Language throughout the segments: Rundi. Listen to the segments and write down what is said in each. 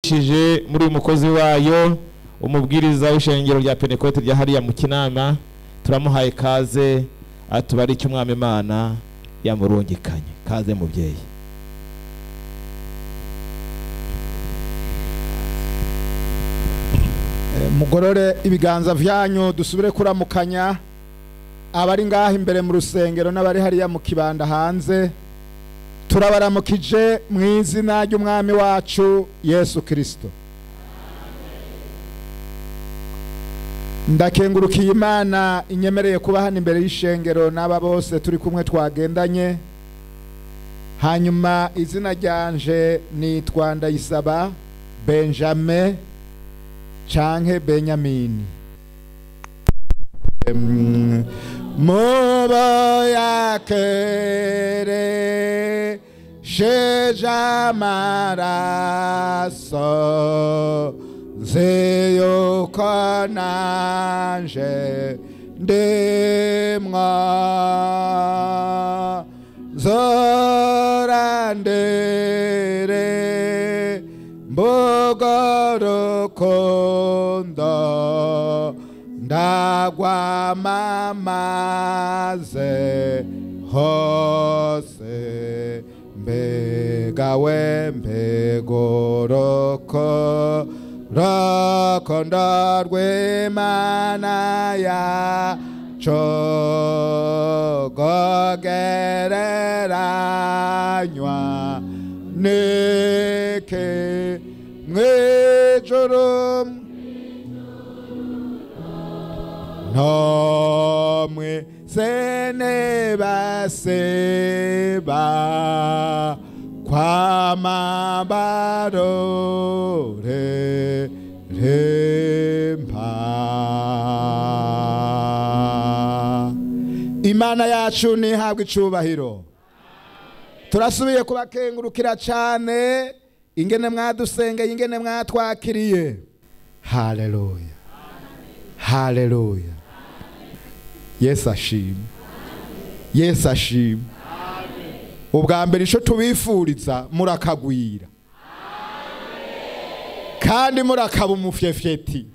Shije muri uyu mukozi wayo, umubwiriza w'ishengero rya Pentekote rya hariya mu Kinama, turamuhaye kaze atubari icyo Umwami Imana yamurungikanye. Kaze mubyeyi. Mugorore ibiganza vyanyu, dusubire kuramukanya abari ngaha imbere mu rusengero n'abari hariya mu kibanda hanze. Turabaramukije mu izina ry'Umwami wacu Yesu Kristo. Ndakengurukiye Imana inyemereye kuba hano imbere y'ishengero n'aba bose turi kumwe twagendanye. Hanyuma izina ryanje nitwa Ndayisaba Benjamin canke Benyamini. Mubo yakere sheja maraso zeyuko nanje ndimwa zorandere mbogorukundo ndagwa mamaze hose mbega we mbegoroko rukundo rw'Imana yacu gogereranywa niki mw'ijuru nomwe senebaseba kwamabarore rempa. Imana yacu nihabwe icubahiro. Turasubiye kubakengurukira cyane ingene mwadusengeye, ingene mwatwakiriye. Haleluya, haleluya. Yesu ashimwe, Yesu ashimwe. Ubwa mbere ico tubifuriza, murakagwira kandi murakaba umufyefyeti.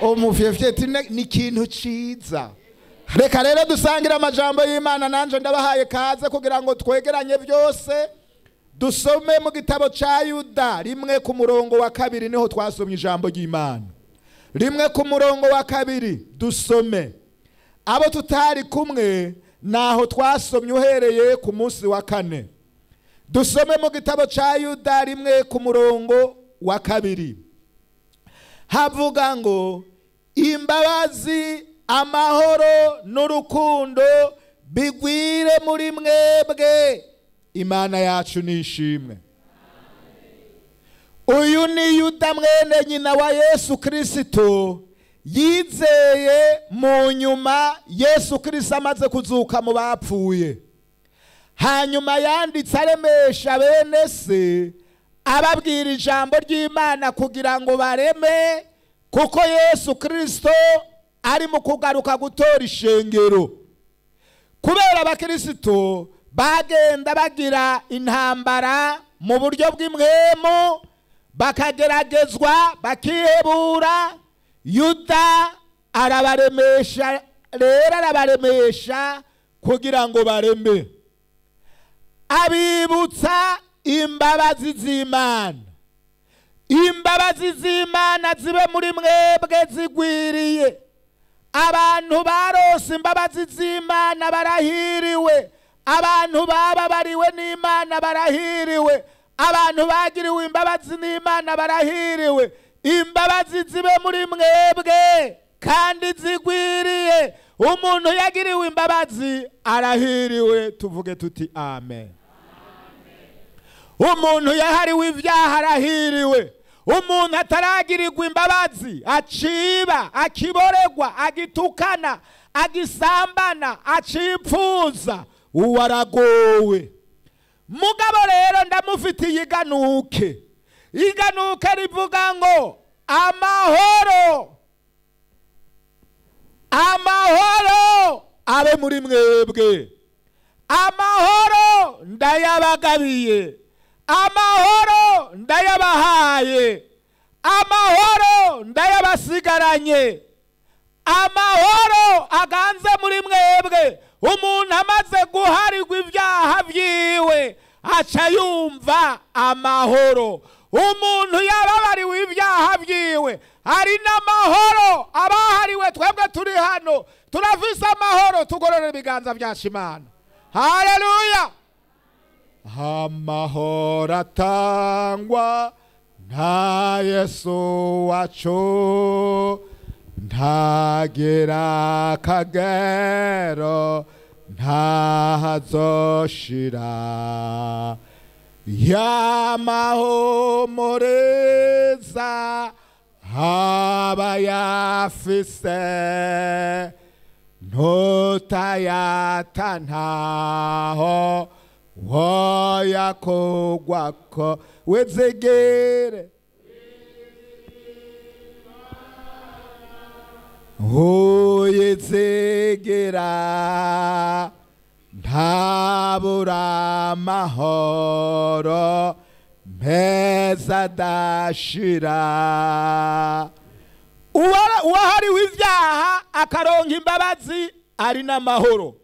Umufyefyeti ni ikintu ciza. Reka rero dusangire amajambo y'Imana. Nanje ndabahaye kaze kugira ngo twegeranye byose. Dusome mu gitabo ca Yuda 1 ku murongo wa 2, niho twasomye ijambo ry'Imana. 1 ku murongo wa 2 dusome. Abo tutari kumwe naho twasomye uhereye ku munsi wa 4. Dusome mu gitabo ca Yuda 1 ku murongo wa 2. Havuga ngo imbabazi, amahoro n'urukundo bigwire muri mwebwe. Imana yacu nishimwe. Uyu ni Yuda mwene nyina wa Yesu Kristo, yizeye mu nyuma Yesu Kristo amaze kuzuka mu bapfuye. Hanyuma yanditse aremesha bene se, ababwira ijambo ry'Imana kugira ngo bareme, kuko Yesu Kristo ari mu kugaruka gutora ishengero. Kubera abakristo bagenda bagira intambara mu buryo bw'imwemu, bakageragezwa bakihebura, Yuda arabaremesha, rero arabaremesha kugira ngo bareme. Abibutsa imbabazi z'Imana. Imbabazi z'Imana zibe muri mwebwe zigwiriye. Abantu barose imbabazi z'Imana barahiriwe. Abantu bababariwe n'Imana barahiriwe. Abantu bagiriwe imbabazi n'Imana barahiriwe. Imbabazi zibe muri mwebwe kandi zigwiriye. Umuntu yagiriwe imbabazi arahiriwe. Tuvuge tuti amen. Umuntu yahariwe ibyaha arahiriwe. Umuntu ataragirirwa imbabazi aciba, akiboregwa, agitukana, agisambana, acipfuza, uwo aragowe. Mugabo rero ndamufitiye iganuke. Iganuke rivuga ngo amahoro, amahoro abe muri mwebwe. Amahoro ndayabagabiye, Amahoro ndayabahaye, amahoro ndayabasigaranye, amahoro aganze muri mwebwe. Umuntu amaze guharirwa ibyaha byiwe aca yumva amahoro. Umuntu yababariwe ibyaha byiwe ari n'amahoro. Abahariwe twebwe turi hano turafise amahoro, tugorora ibiganza byacu Imana. Haleluya. Amahoro atangwa na Yesu wacu ntagira akagero, ntahazoshira. Yamahumuriza abayafise, ntutayata ntaho woyakugwako. Wizigire uyizigira, ntabura amahoro meza adashira. Uwahariwe ibyaha akaronka imbabazi ari n'amahoro.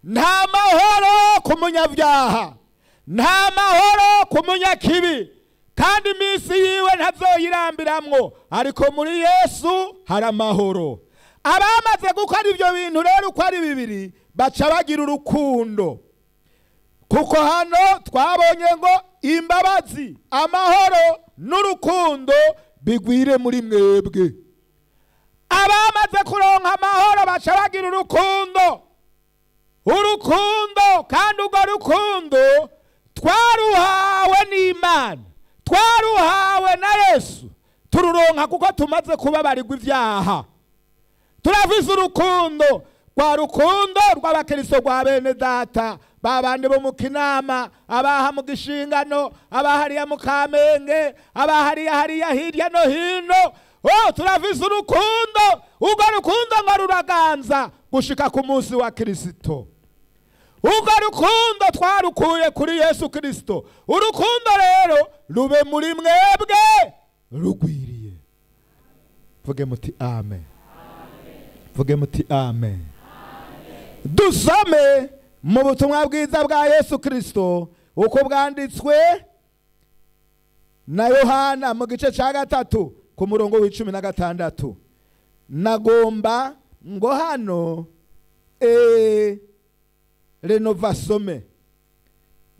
Nta mahoro ku munyabyaha, nta mahoro ku munyakibi, kandi iminsi yiwe ntazoyirambiramwo, ariko muri Yesu hari amahoro. Abamaze gukora ibyo bintu rero uko ari bibiri baca bagira urukundo, kuko hano twabonye ngo imbabazi, amahoro n'urukundo bigwire muri mwebwe. Abamaze kuronka amahoro baca bagira urukundo, urukundo, kandi urwo rukundo twaruhawe n'Imana, twaruhawe na Yesu, tururonka kuko tumaze kubabarirwa ibyaha. Turafise urukundo, rwa rukundo rw'abakristo rwa bene data, babandi bo mu Kinama, abaha mu Gishingano, abahariya mu Kamenge, abahariya hariya hirya no hino. Oh, turafise urukundo, urwo rukundo ngo ruraganza gushika ku munsi wa Kristo. Urwo rukundo twarukuye kuri Yesu Kristo. Urukundo rero rube muri mwebwe rugwiriye. Vuge muti amen. Vuge muti amen. Dusome mu butumwa bwiza bwa Yesu Kristo uko bwanditswe na Yohana mu gice cya 3 ku murongo w'16. Nagomba ngo hano renovasome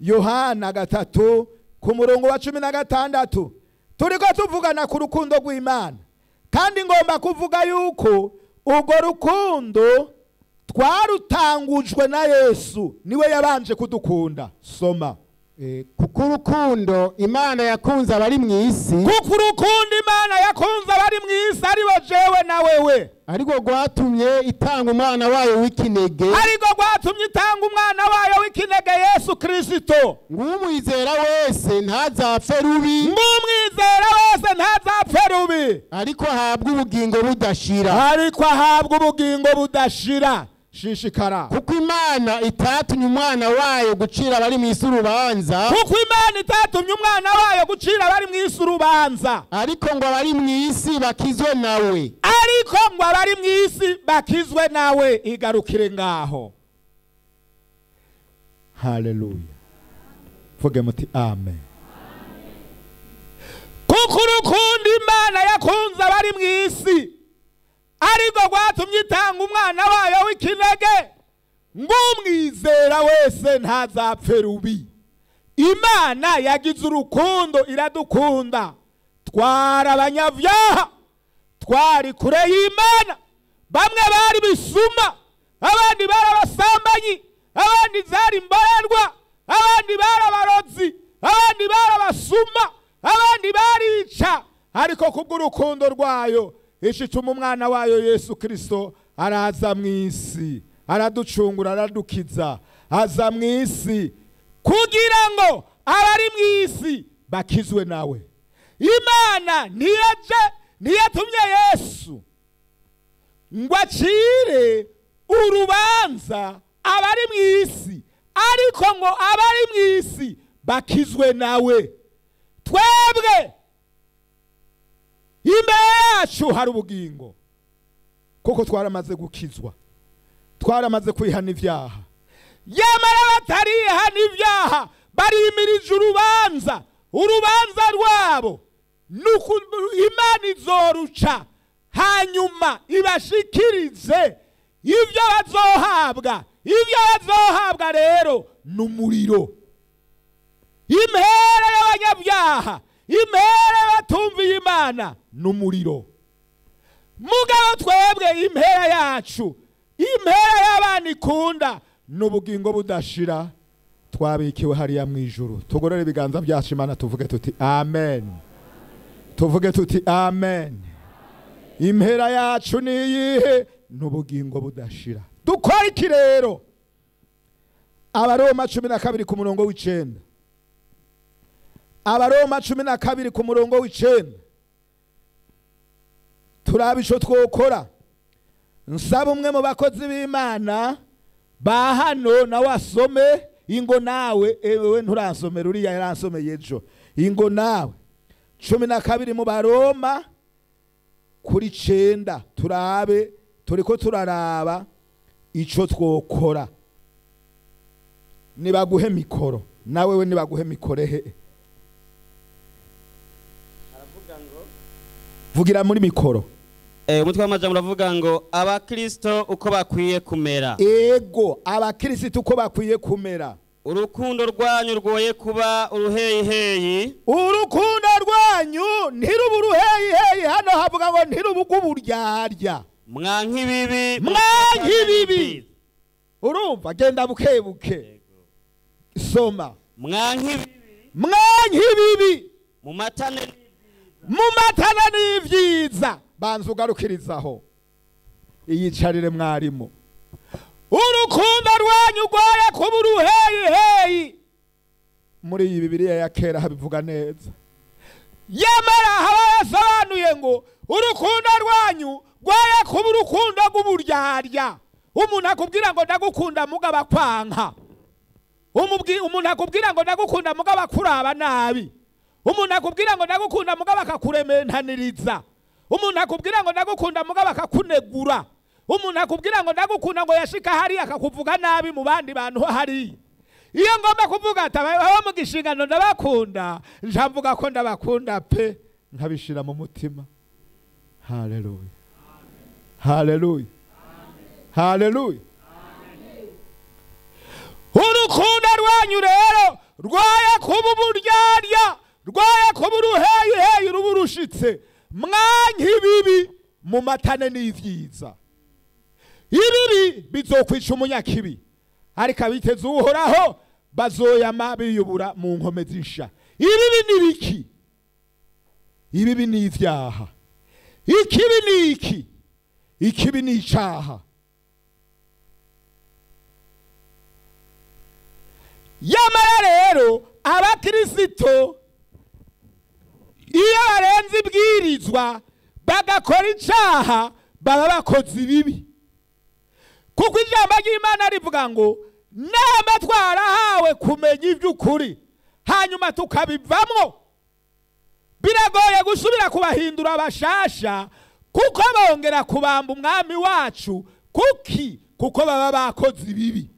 Yohana 3 ku murongo wa 16. Turiko tuvugana ku rukundo rw'Imana, kandi ngomba kuvuga yuko urwo rukundo twarutangujwe na Yesu, niwe yabanje kudukunda. Soma. Kuko urukundo Imana yakunze abari mu isi, kuko urukundo Imana yakunze abari mu isi aribo jewe na wewe, ariko rwatumye itanga umwana wayo w'ikinege, ariko rwatumye itanga umwana wayo w'ikinege Yesu Kristo, ng'umwizera wese ntazapfe rubi, ng'umwizera wese ntazapfe rubi, ariko ahabwa ubugingo budashira, ariko ahabwa ubugingo budashira. Shishikara. Kuko Imana itatumye umwana wayo gucira abari mu isi urubanza, kuko Imana itatumye umwana wayo gucira abari mu isi urubanza, ariko ngo abari mu isi bakizwe nawe, ariko ngo abari mu isi bakizwe nawe. Igarukire ngaho. Haleluya. Vuge muti amen. Kuko urukundo Imana yakunze abari mu isi ariko rwatumye itanga umwana wayo w'ikinege, ng'umwizera wese ntazapfe rubi. Imana yagize urukundo, iradukunda. Twari abanyabyaha, twari kure y'Imana, bamwe bari bisuma, abandi bari abasambanyi, abandi zari imborerwa, abandi bari abarozi, abandi bari abasuma, abandi barica, ariko kubw'urukundo rwayo ishituma umwana wayo Yesu Kristo araza mu isi, araducungura, aradukiza, aza mu isi kugira ngo abari mu isi bakizwe nawe. Imana ntiyatumye Yesu ngo acire urubanza abari mu isi, ariko ngo abari mu isi Bakizwe nawe. Twebwe imbere yacu hari ubugingo, kuko twaramaze gukizwa, twaramaze kwihana ibyaha. Yamara batarihana ibyaha barimirije urubanza. Urubanza rwabo Imana izoruca, hanyuma ibashikirize ibyo bazohabwa. Ibyo bazohabwa rero ni umuriro. Impera y'abanyabyaha, impera y'abatumviye Imana ni umuriro. Mugabo twebwe impera yacu, impera y'abana ikunda n'ubugingo budashira twabikiwe hariya mu ijuru. Tugorore ibiganza byacu Imana, tuvuge tuti amen. Tuvuge tuti amen. Impera yacu ni iyihe? N'ubugingo budashira. Dukora iki rero? Abaroma 12 ku murongo w'9. Abaroma 12 ku murongo w'9. Turabe ico twokora. Nsaba umwe mu bakozi b'Imana ba hano nawe asome. Ingo nawe, ewe nturansomera, uriya yaransomeye ejo. Ingo nawe 12 mu Baroma kuri 9. Turabe, turiko turaraba ico twokora. Nibaguhe mikoro nawe, we nibaguhe mikoro he. Vugira muri mikoro. Umutwe w'amajambo uravuga ngo abakristo uko bakwiye kumera. Ego, abakristo uko bakwiye kumera. Urukundo rwanyu rwoye kuba uruheyiheyi. Urukundo rwanyu ntiruba uruheyiheyi. Hano havuga ngo ntiruba uburyarya. Mwanka ibibi. Mwanka ibibi. Urumva, genda buke buke. Soma. Mwanka ibibi. Mwanka ibibi. Mumatane. Mumatane n'ivyiza. Banza ugarukirizaho. Iyicarire mwarimu. Urukundo rwanyu rwoye kuba uruheyiheyi. Muri iyi Bibiliya ya kera habivuga neza. Yamara haba yasobanuye ngo urukundo rwanyu rwoye kuba urukundo rw'uburyarya. Umuntu akubwira ngo ndagukunda mugabo akwanka. Umuntu akubwira ngo ndagukunda mugabo akuraba nabi. Umuntu akubwira ngo ndagukunda mugabo akakurementaniriza. Umuntu akubwira ngo ndagukunda mugabo akakunegura. Umuntu akubwira ngo ndagukunda ngo yashika hariya akakuvuga nabi mu bandi bantu hariya. Iyo ngomba kuvuga ati abo mu gishingano ndabakunda, nja mvuga ko ndabakunda pe, nkabishira mu mutima. Haleluya, haleluya, haleluya. Urukundo rwanyu rero rwoye kuba uburyarya, rwoye kuba uruheyiheyi, ruba urushitse. Mwanka ibibi, mumatane n'ivyiza. Ibibi bizokwica umunyakibi, ariko abiteze Uhoraho bazoyama biyubura mu nkome zisha. Ibibi ni biki? Ibibi ni ivyaha. Ikibi ni iki? Ikibi ni icaha. Yamara rero abakristo iyo barenze ibwirizwa bagakora icaha baba bakoze ibibi. Kuko ijambo ry'Imana rivuga ngo nama twarahawe kumenya iby'ukuri hanyuma tukabivamwo, biragoye gusubira kubahindura abashasha, kuko bongera kubamba umwami wacu. Kuki? Kuko baba bakoze ibibi.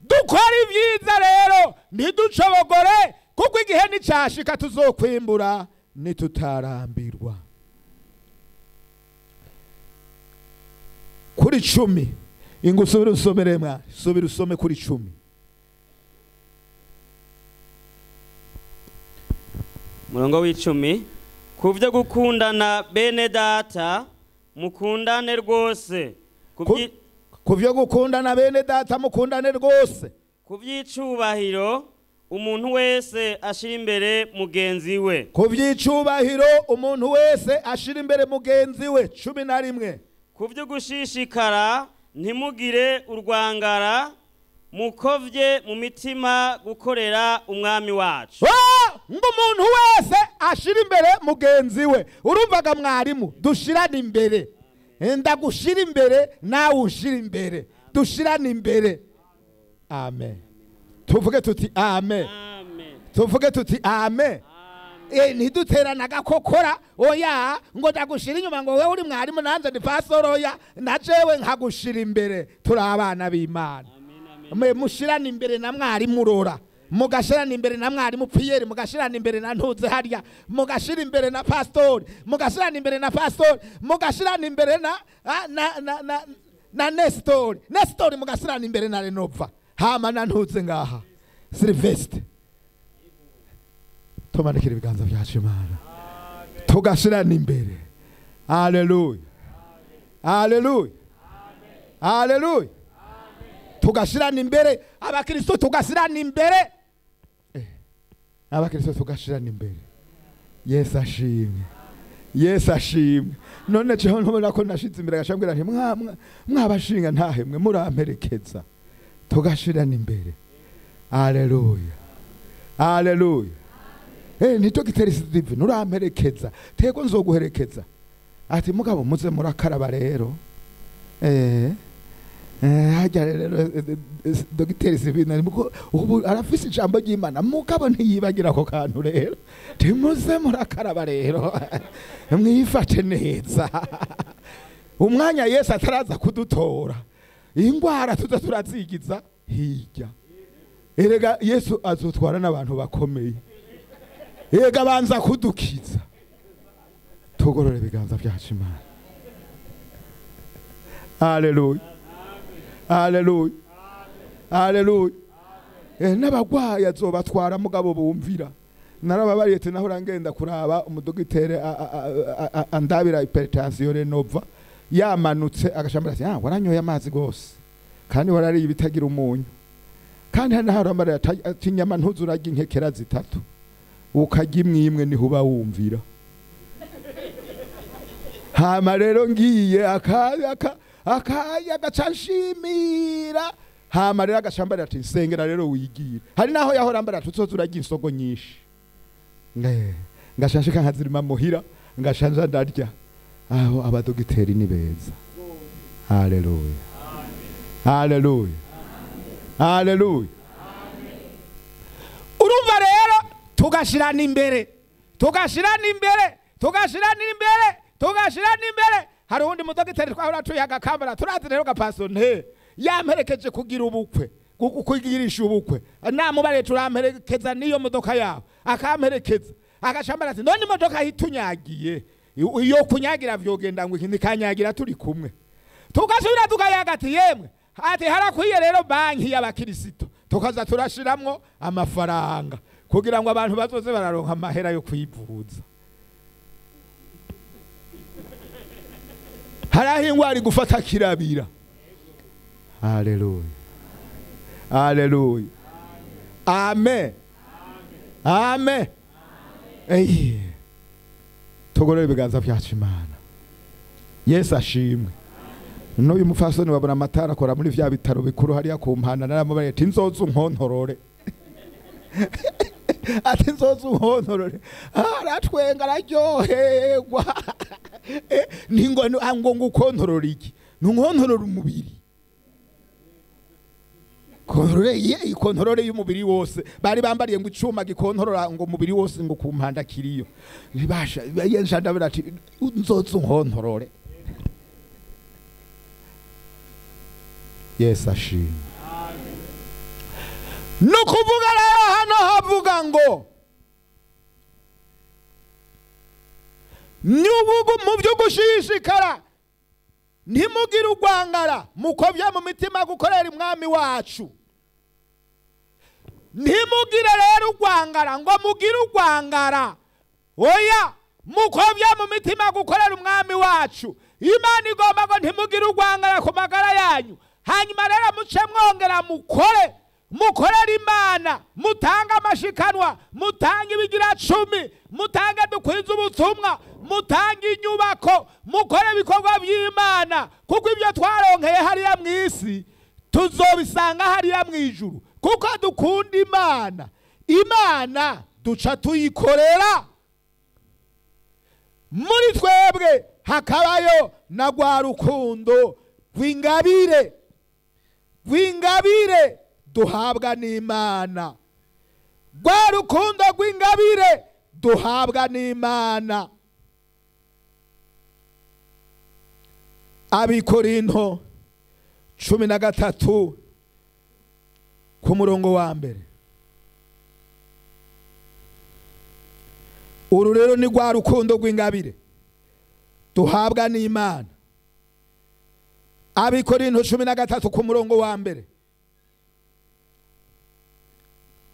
Dukora ibyiza rero ntiducobogore, kuko igihe nicashika tuzokwimbura nitutarambirwa. Kuri 10 ingo subira usomere mwa, subira usome kuri 10. Murongo w'icumi. Kuvyo gukundana bene data mukundane rwose. Kuvyo gukundana bene data mukundane rwose. Kuvyicubahiro umuntu wese ashira imbere mugenzi we. Kuvyicubahiro umuntu wese ashira imbere mugenzi we. 11. Kuvyo gushishikara ntimugire urwangara, mukovye mu mitima gukorera umwami wacu. Ngo umuntu wese ashira imbere mugenzi we. Urumvaga mwarimu, dushirane imbere. Ndagushira imbere nawe ushira imbere, dushirane imbere. Amen. Tuvuge tuti amen. Tuvuge tuti amen. Ntiduterana agakokora, oya, ngo ndagushira inyuma ngo wewe uri mwarimu nanje ndi pastor, oya, na jewe nkagushira imbere. Turi abana b'Imana. Mushirana imbere na mwarimu Rora, mugashirana imbere na mwarimu Pierre, mugashirana imbere na Ntuze harya, mugashira imbere na pastor, mugashirana imbere na pastor, mugashirana imbere na Nestor, Nestor mugashirana imbere na Renova, hama na Ntuze ngaha Sylvestre. Tumanikira ibiganza byacu Imana, tugashirana imbere. Haleluya, haleluya, haleluya. Tugashirana imbere abakristo, tugashirana imbere abakristo, tugashirana imbere. Yesu ashimwe, Yesu ashimwe. None cyo ntubona ko nashize imbere agashambwira nti mwabashinga ntahemwe muramperekeza. Tugashirana imbere. Haleluya, haleluya. Ni Dr. Steven uramperekeza, tego nzoguherekeza. Ati mugabo muze murakaraba rero. Hajya rero Dr. Steven ubu arafise ijambo ry'Imana, mugabo ntiyibagira ko kantu rero. Timuze murakaraba rero, mwifate neza. Umwanya Yesu ataraza kudutora, ingwara tuza turazigiza hirya. Erega Yesu azotwara n'abantu bakomeye. Ega banza kudukiza. Tugorore ibiganza byacu Imana. Haleluya, haleluya, haleluya. N'abagwayi azobatwara mugabo bumvira. Narababariye ati nahora ngenda kuraba umudogitere andabira hypertension Renova, yamanutse agashambara ati waranyoye amazi gose kandi warariye ibitagira umunyu, kandi hano haramara ati inyama ntuzurarya inkekera zitatu, ukajya imwe niho uba wumvira. Hama rero ngiye akaya agaca nshimira. Hama rero agashambara ati nsengera rero wigira. Hari naho yahora ambara ati uzoza urarya insogo nyinshi. Ngashanshika nkazirima muhira, ngashanja ndarya. Aho abadogiteri ni beza. Haleluya, haleluya, haleluya. Urumva rero tugashirana imbere, tugashirana imbere, tugashirana imbere, tugashirana imbere. Hari undi mudogiteri twahora tuyaga kamera, turazi rero gapaso nte yamperekeje kugira ubukwe, kugirisha ubukwe. Namubare turamperekeza niyo modoka yawe, akamperekeza agashambara ati none imodoka hitunyagiye, iyo kunyagira vyogenda ngo ikindi kanyagira turi kumwe. Tugasubira tukayaga ati yemwe, ati harakwiye rero banki y'abakirisito, tukaza turashiramwo amafaranga kugira ngo abantu bazoze bararonka amahera yo kwivuza. Haraho ingwara igufata kirabira. Haleluya, haleluya, amen, amen. Tugorore ibiganza byacu Imana. Yesu ashimwe. N'uyu mufasoni wabona amatara akora muri vya bitaro bikuru hariya ku mpanda, naramubariye ati nzoza unkontorore. Ati nzoza unkontorore. Aratwenga araryoherwa. Ningo ngo ngukontorore iki? Nunkontorore umubiri. Kontorore ye, kontorore y'umubiri wose. Bari bambariye ngo icuma gikontorora ngo umubiri wose ngo ku mpanda kiriyo. Nibasha yensha ndabira ati nzoza unkontorore. Yesu ashimwe. Nukuvuga rero hano havuga ngo mu byo gushishikara ntimugire urwangara, mukobye mu mitima gukorera umwami wacu. Ntimugire rero urwangara ngo mugire urwangara, oya, mukobye mu mitima gukorera umwami wacu. Imana igomba ngo ntimugire urwangara ku magara yanyu, hanyuma rero muce mwongera mukore, mukorera Imana, mutange amashikanwa, mutange ibigira cumi, mutange dukwiza ubutumwa, mutange inyubako, mukore ibikorwa by'Imana, kuko ibyo twaronkeye hariya mu isi tuzobisanga hariya mu ijuru, kuko dukunda Imana. Imana duca tuyikorera muri twebwe, hakabayo na rwa rukundo rw'ingabire, rw'ingabire duhabwa n'Imana. Rwa rukundo rw'ingabire duhabwa n'Imana. Abikorinto 13 ku murongo wa mbere. Uru rero ni rwa rukundo rw'ingabire duhabwa n'Imana. Abikorinto 13 ku murongo wa mbere.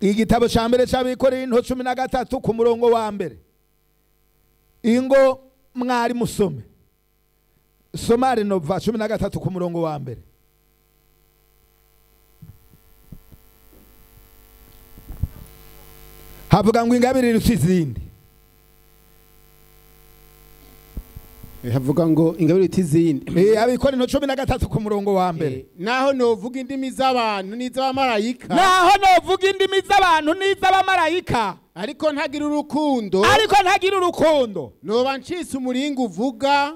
Igitabo ca mbere c'Abikorinto 13 ku murongo wa mbere. Ingo mwari musome. Soma Renova 13 ku murongo wa mbere. Havuga ngo ingabire iruta izindi. Havuga ngo ingabire iruta izindi. Abikorinto 13 ku murongo wa mbere. Naho novuga indimi z'abantu n'iz'abamarayika. Naho novuga indimi z'abantu n'iz'abamarayika. Ariko ntagira urukundo. Ariko ntagira urukundo. Noba ncitse umuringa uvuga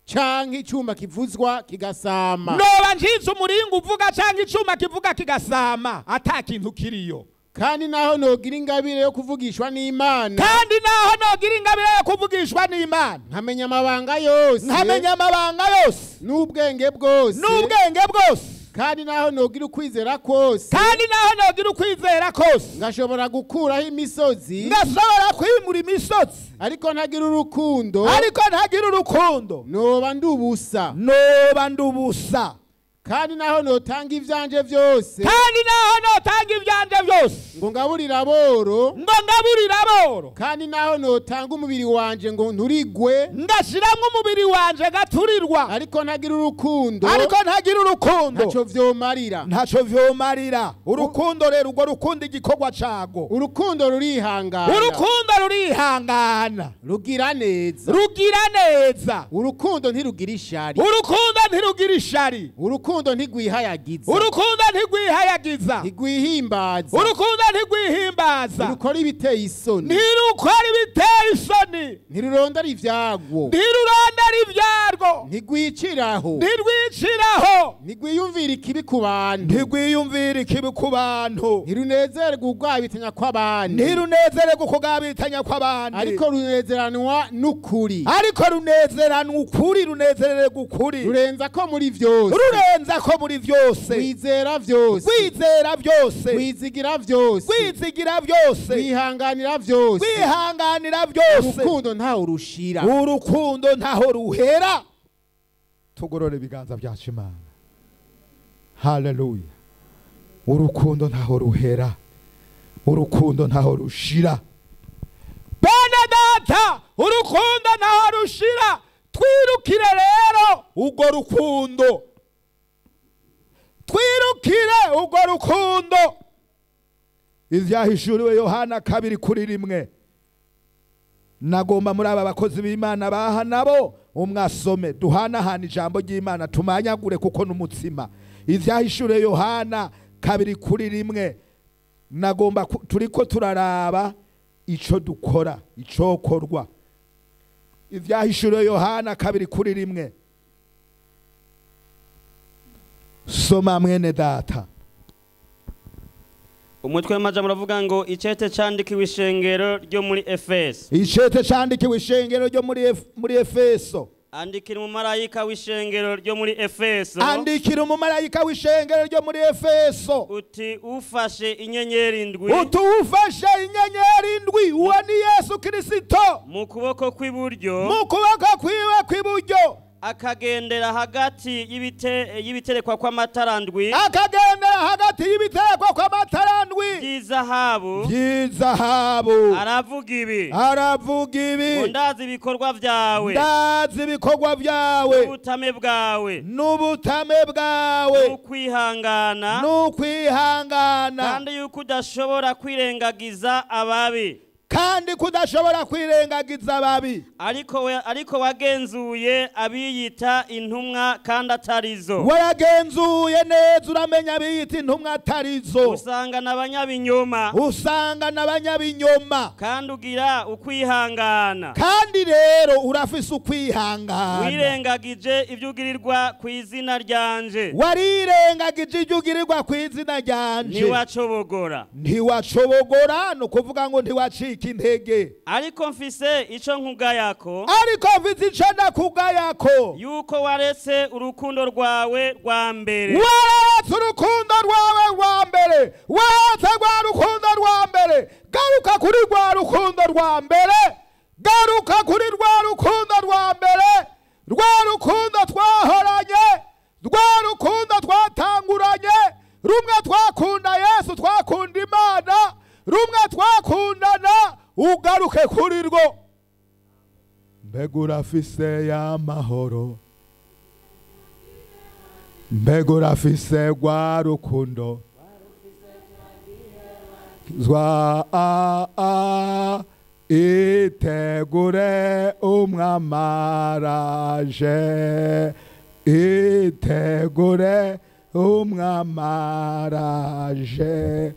canke icuma kivuzwa kigasama. Noba ncitse umuringa uvuga canke icuma kivuga kigasama ata kintu kiriyo. Kandi naho nogira ingabire yo kuvugishwa n'Imana. Kandi naho nogira ingabire yo kuvugishwa n'Imana. Nkamenya amabanga yose. Nkamenya amabanga yose. N'ubwenge bwose. N'ubwenge bwose. Kandi naho nogira ukwizera kose. Kandi naho nogira ukwizera kose. Ngashobora gukuraho imisozi. Ngashobora kwimura imisozi. Ariko ntagira urukundo. Ariko ntagira urukundo. Noba ndubusa. Noba ndubusa. Kandi naho notanga ivyanje vyose. Kandi naho notanga ivyanje vyose. Ngo ngaburira aboro. Ngo ngaburira aboro. Kandi naho notanga umubiri wanje ngo nturigwe. Ngashiramwe umubiri wanje gaturirwa. Ariko ntagira urukundo. Ariko ntagira urukundo. Ntaco vyomarira. Ntaco vyomarira. Urukundo rero urwo rukundo igikorwa cago. Urukundo rurihangana. Urukundo rurihangana. Rugira neza. Rugira neza. Urukundo ntirugira ishari. Urukundo ntirugira ishari. Urukundo ntigwihayagiza. Urukundo ntigwihayagiza. Ntigwihimbaza. Urukundo ntigwihimbaza. Ntirukora ibiteye isoni. Ntirukora ibiteye isoni. Ntirurondera ivyagwo. Ntirurondera ivyarwo. Ntigwiciraho. Ntirwiciraho. Ntigwiyumvira ikibi ku bantu. Ntigwiyumvira ikibi ku bantu. Ntirunezererwa ukugabitanya kw'abandi. Ntirunezererwa ukugabitanya kw'abandi. Ariko runezeranwa n'ukuri. Ariko runezeranwa ukuri, runezererwa ukuri. Rurenza ko muri vyose. Rurenza ko muri vyose. Wizera vyose. Wizera vyose. Wizigira vyose. Wizigira vyose. Wihanganira vyose. Wihanganira vyose. Urukundo ntaho rushira. Urukundo ntaho ruhera. Tugorore ibiganza byacu Imana. Haleluya. Urukundo ntaho ruhera. Urukundo ntaho rushira. Bene data, urukundo ntaho rushira. Twirukire rero urwo rukundo. Twirukire urwo rukundo. Ivyahishuriwe Yohana 2:1. Nagomba muri aba bakozi b'Imana baha nabo umwasome duhanahana ijambo ry'Imana tumanyagure kuko n'umutsima. Ivyahishuriwe Yohana 2:1. Nagomba turiko turaraba ico dukora icokorwa. Ivyahishuriwe Yohana 2:1. Soma mwene data. Umutwe w'amajambo uravuga ngo icete candikiwe ishengero ryo muri Efeso. Icete candikiwe ishengero ryo muri Efeso. Andikira umumarayika w'ishengero ryo muri Efeso. Andikira umumarayika w'ishengero ryo muri Efeso. Uti ufashe inyenyeri ndwi. Uti ufashe inyenyeri ndwi, uwo ni Yesu Kristo. Mu kuboko kw'iburyo. Mu kuboko kwiwe kw'iburyo. Akagendera hagati y'ibiterekwa kw'amatara ndwi. Akagendera hagati y'ibiterekwa kw'amatara ndwi. By'izahabu. By'izahabu. Aravuga ibi. Aravuga ibi. Ndazi ibikorwa vyawe. Ndazi ibikorwa vyawe. N'ubutame bwawe. N'ubutame bwawe. N'ukwihangana. N'ukwihangana. Kandi yuko udashobora kwirengagiza ababi. Kandi kudashobora kwirengagiza ababi. Ariko wagenzuye abiyita intumwa kandi atarizo. Waragenzuye neza uramenya abiyita intumwa atarizo. Usanga n'abanyabinyoma. Usanga n'abanyabinyoma. Kandi ugira ukwihangana. Kandi rero urafise ukwihangana. Wirengagije ibyo ugirirwa ku izina ryanje. Warirengagije ibyo ugirirwa ku izina ryanje. Ntiwacobogora. Ntiwacobogora no kuvuga ngo ntiwacika intege. Ariko mfise ico nkugayako. Ariko mfise ico ndakugayako. Yuko waretse urukundo rwawe rwa mbere. Waretse urukundo rwawe rwa mbere. Waretse rwa rukundo rwa mbere. Garuka kuri rwa rukundo rwa mbere. Garuka kuri rwa rukundo rwa mbere. Rwa rukundo twahoranye. Rwa rukundo twatanguranye. Rumwe twakunda Yesu, twakunda Imana. Rumwe twakundana, ugaruke kuri rwo. Mbega urafise y'amahoro, mbega urafise rwa rukundo zwa a itegure umwamaraje, itegure umwamaraje.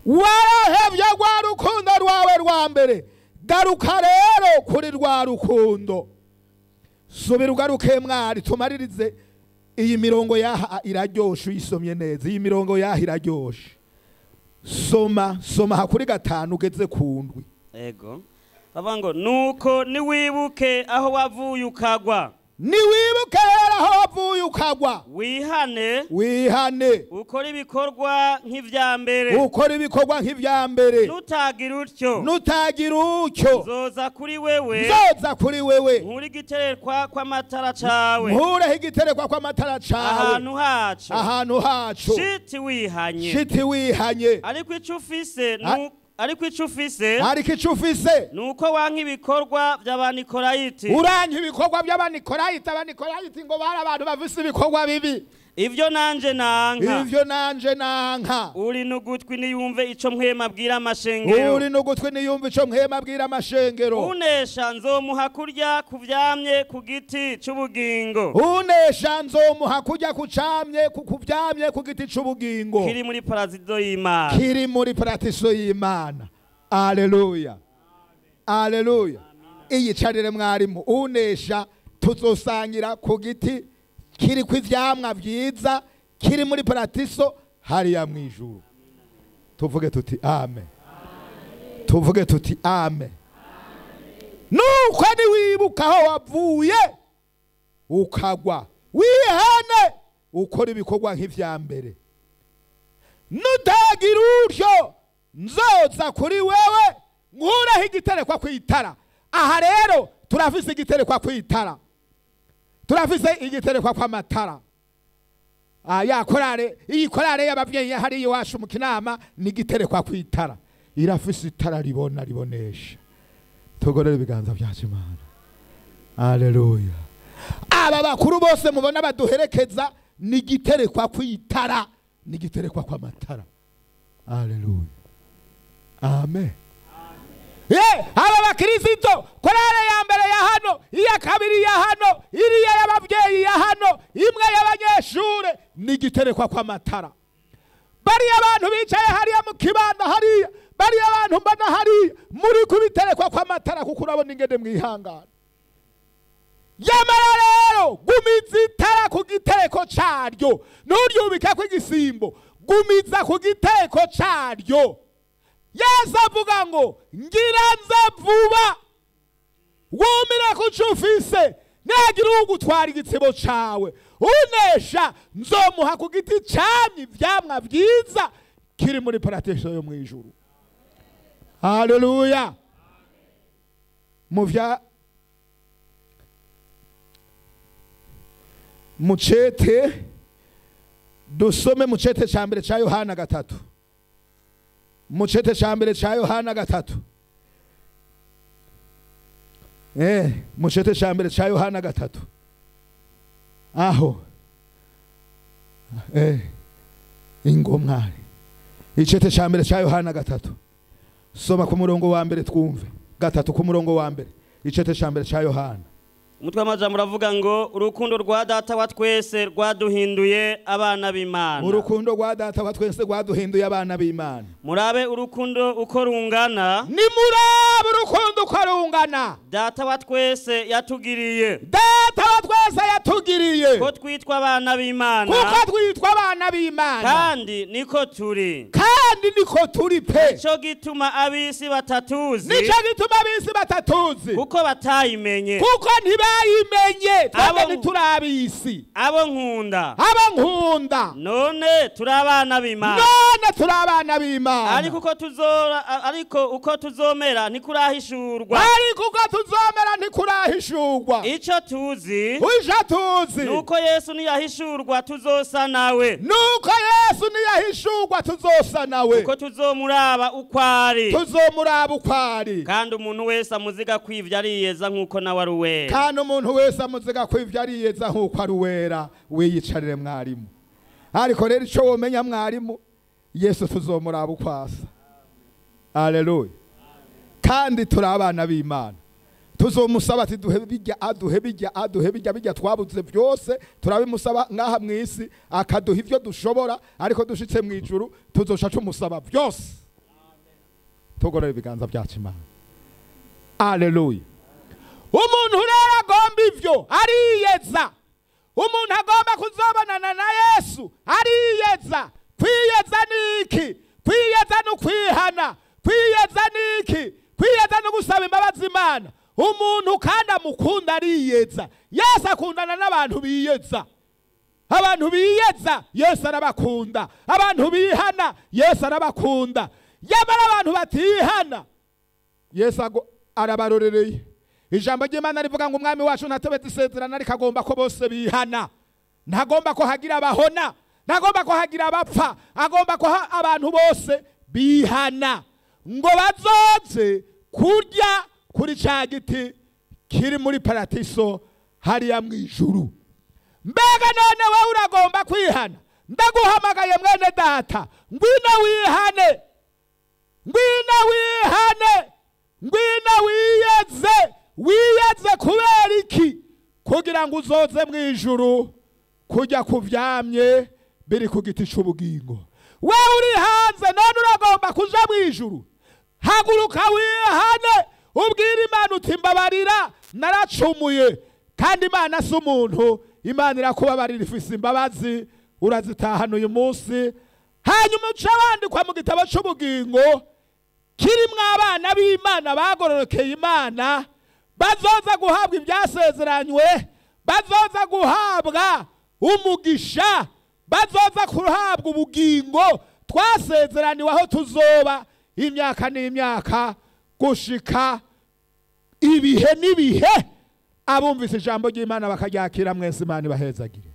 Warahevye rwa rukundo rwawe rwa mbere. Garuka rero kuri rwa rukundo. Subira ugaruke mwari, tumaririze iyi mirongo yaha iraryoshe, uyisomye neza. Iyi mirongo yaha iraryoshe. Soma, soma kuri 5 ugeze ku 7. Ego. Bavuga ngo nuko niwibuke aho wavuye ukagwa. Niwibuke rero aho wavuye ukagwa. Wihane. Wihane. Ukora ibikorwa nk'ivya mbere. Ukora ibikorwa nk'ivya mbere. Nutagira utyo. Nutagira utyo. Nzoza kuri wewe. Nzoza kuri wewe. Nkure igiterekwa kw'amatara cawe. Nkureho igiterekwa kw'amatara cawe. Ahantu haco. Ahantu haco. Shiti wihanye. Shiti wihanye. Ariko ico ufise ariko ico ufise. Ariko ico ufise. Nuko wanka ibikorwa by'Abanikorayiti. Uranka ibikorwa by'Abanikorayiti. Abanikolayiti ngo bari abantu bafise ibikorwa bibi. Ivyo nanje nanka. Ivyo nanje nanka. Uri n'ugutwi niyumve ico mpwema abwira amashengero. Uri n'ugutwi niyumve ico mpwema abwira amashengero. Unesha nzomuha kurya kuvyamye ku giti c'ubugingo. Unesha nzomuha kurya kucamye kuvyamye ku giti c'ubugingo. Kiri muri paradiso y'Imana. Kiri muri paradiso y'Imana. Haleluya. Haleluya. Iyicarire mwarimu. Unesha tuzosangira ku giti kiri kw'ivyamwa vyiza kiri muri paradiso hariya mwijuru. Tuvuge tuti amen. Tuvuge tuti amen. Nuko niwibuka aho wavuye ukagwa, wihane, ukora ibikorwa nk'ivya mbere. Nutagira utyo nzoza kuri wewe nkureho igiterekwa kw'itara. Aha rero turafise igiterekwa kw'itara. Turafise igiterekwa kw'amatara. Ya korale, iyi korale y'abavyeyi hari iwacu mu Kinama ni igiterekwa kw'itara. Irafise itara ribona ribonesha. Tugorere ibiganza byacu Imana. Haleluya. Aba bakuru bose mubona baduherekeza ni igiterekwa kw'itara, ni igiterekwa kw'amatara. Haleluya. Amen. Aba bakristo korale ya mbere ya hano, iya kabiri ya hano, iriya y'abavyeyi ya hano, imwe y'abanyeshure ni igiterekwa kw'amatara. Bari abantu bicaye hariya mu kibanda hariya, bari abantu mbana hariya muri kubiterekwa kw'amatara, kuko urabona ingene mwihangana. Yamara rero gumiza itara ku gitereko caryo, nturyubike kw'igisimbo, gumiza ku gitereko caryo. Yesu avuga ngo ngira nze vuba, wumire ku co ufise, nagira ugutwara igitsebo cawe. Unesha nzomuha ku giti camye ivyamwa vyiza kiri muri paradiso yo mwijuru. Haleluya. Muvya mucete dusome mucete ca mbere ca Yohana 3. Mucete ca mbere ca Yohana 3. Mucete ca mbere ca Yohana 3. Aho ingomwari. Icete ca mbere ca Yohana 3. Soma ku murongo wa mbere twumve. 3 ku murongo wa mbere. Icete ca mbere ca Yohana. Umutwe w'amajambo uravuga ngo urukundo rwa data wa twese rwaduhinduye abana b'Imana. Urukundo rwa data wa twese rwaduhinduye abana b'Imana. Murabe urukundo uko rungana. Nimurabe urukundo uko rungana. Data wa twese yatugiriye. Data wa twese yatugiriye. Ko twitwa abana b'Imana. Kuko twitwa abana b'Imana. Kandi niko turi. Kandi niko turi pe. Nico gituma abisi batatuzi. Nico gituma abisi batatuzi. Kuko batayimenye. Kuko ntibayimenye. Twebwe ntiturabisi. Abo nkunda. Abo nkunda. None turi abana b'Imana. None turi abana b'Imana. Ariko uko tuzomera ntikurahishurwa. Ariko uko tuzomera ntikurahishurwa. Ico tuzi. Ico tuzi. Nuko Yesu niyahishurwa tuzosa nawe. Nuko Yesu niyahishurwa tuzosa nawe. Uko tuzomuraba uko ari. Tuzomuraba uko ari. Kandi umuntu wese amuziga kwivyo ariyeza nkuko nawe ari uwera. Kandi umuntu wese amuziga kwivyo ariyeza nkuko ari uwera. Wiyicarire mwarimu. Ariko rero ico womenya mwarimu, Yesu tuzomuraba uko asa. Haleluya. Kandi turi abana b'Imana. Tuzomusaba ati duhe bijya, aduhe bijya, aduhe bijya, bijya twabuze byose turabimusaba ngaha mwisi akaduha ivyo dushobora, ariko dushitse mu ijuru tuzosha tumusaba byose. Tugorora ibiganza byacu Imana. Haleluya. Umuntu rero agomba ivyo ariyeza. Umuntu agomba kuzobonana na Yesu ariyeza. Kwiyeza niki? Kwiyeza no kwihana. Kwiyeza niki? Kwiyeza no gusaba imbabazi Imana. Umuntu kandi amukunda ariyeza. Yesu akundana n'abantu biyeza. Abantu biyeza Yesu arabakunda. Abantu bihana Yesu arabakunda. Yamara abantu batihana Yesu arabarorereye. Ijambo ry'Imana rivuga ngo umwami wacu ntatebetse isezerano ariko agomba ko bose bihana. Ntagomba ko hagira abahona, ntagomba ko hagira abapfa, agomba ko abantu bose bihana ngo bazoze kurya kuri ca giti kiri muri paradiso hariya mu ijuru. Mbega none wowe uragomba kwihana? Ndaguhamagaye mwene data, ngwino wihane, ngwino wihane, ngwino wiyeze. Wiyeze kubera iki? Kugira ngo uzoze mu ijuru kujya kuvyamye biri ku giti c'ubugingo. Wewe uri hanze none uragomba kuja mu ijuru, haguruka wihane, ubwire Imana uti mbabarira naracumuye. Kandi Imana si umuntu, Imana irakubabarira, ifise imbabazi, urazitahana uyu munsi. Hanyuma uca wandikwa mu gitabo c'ubugingo kirimwo abana b'Imana bagororokeye Imana, bazoza guhabwa ibyasezeranywe, bazoza guhabwa umugisha, bazoza guhabwa ubugingo twasezeraniwe aho tuzoba imyaka n'imyaka gushika ibihe n'ibihe. Abumvise ijambo ry'Imana bakaryakira mwese, Imana ibahezagire.